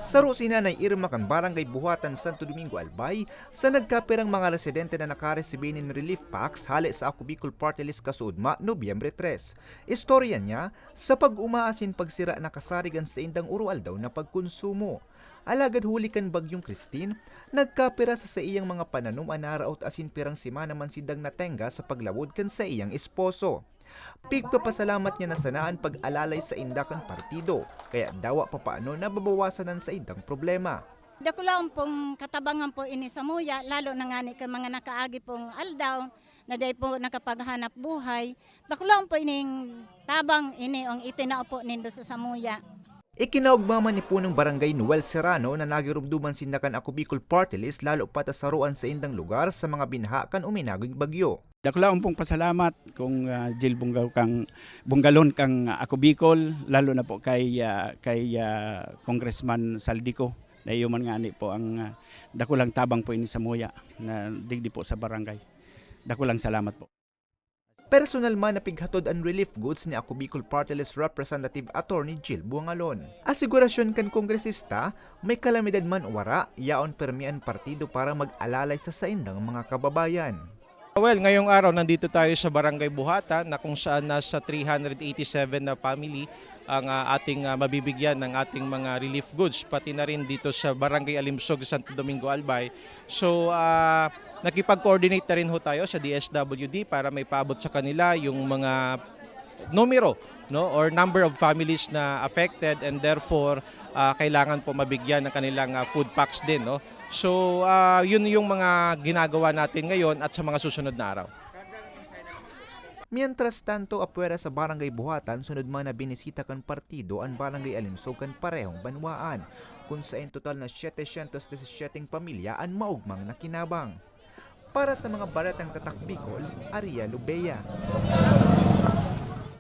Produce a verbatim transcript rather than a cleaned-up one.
Saro si Nanay Irma kan Barangay Buhatan, Santo Domingo, Albay, sa nagkapirang mga residente na nakaresibi nin relief packs hale sa Ako Bicol Party List kasuodma, Nobyembre tres. Istorya niya, sa pag-uma asin pagsira nakasarigan sa indang uro-aldaw na pagkonsumo. Alagad huli kan Bagyong Christine, nagkapira sa saiyang mga pananom an naraot asin pirang semana man sindang natenga sa paglawod kan saiyang esposo. Pigpapasalamat niya na sana an pag-alalay sa inda kan partido, kaya dawa papaano nababawasan an saindang problema. Dakulaon pong katabangan po ini samuya, lalo na ngani kan mga nakaagi pong aldaw na dai po nakapaghanap buhay. Dakulaon po ining tabang ini ang itinao po nindo sa samuya. Ikinaogma man ni Punong Barangay Noel Serrano na nagirumduman sinda kan Ako Bicol Party List lalo pa ta saro an saindang lugar sa mga binaha kan uminagong bagyo. Dakulaon pong pasalamat kung uh, Jil Bunggal kang Bunggalon kang Ako Bicol, lalo na po kay uh, kay uh, Congressman Saldico na iyo man ngani po ang uh, dakulang tabang po ini samuya na digdi po sa barangay. Dakulang salamat po. Personal man na pighatod an relief goods ni Ako Bicol Party List Representative Attorney Jil Buangalon. Asigurasyon kan kongresista, may kalamidad man o wara, yaon permi an partido para mag-alalay sa saindang mga kababayan. Well, ngayong araw nandito tayo sa Barangay Buhatan na kung saan nasa three hundred eighty-seven na family ang uh, ating uh, mabibigyan ng ating mga relief goods, pati na rin dito sa Barangay Alimsog, Santo Domingo, Albay. So, uh, nakipag-coordinate na rin ho tayo sa D S W D para may paabot sa kanila yung mga numero, no, or number of families na affected, and therefore uh, kailangan po mabigyan ng kanilang uh, food packs din, no. So uh, yun yung mga ginagawa natin ngayon at sa mga susunod na araw. Mientras tanto, apwera sa Barangay Buhatan, sunod man na binisita kan partido an Barangay Alimsog kan parehong banwaan, kun saen total na setecientos disisiete pamilya an maogmang nakinabang. Para sa mga baretang Tatak Bicol, Aria Lubea.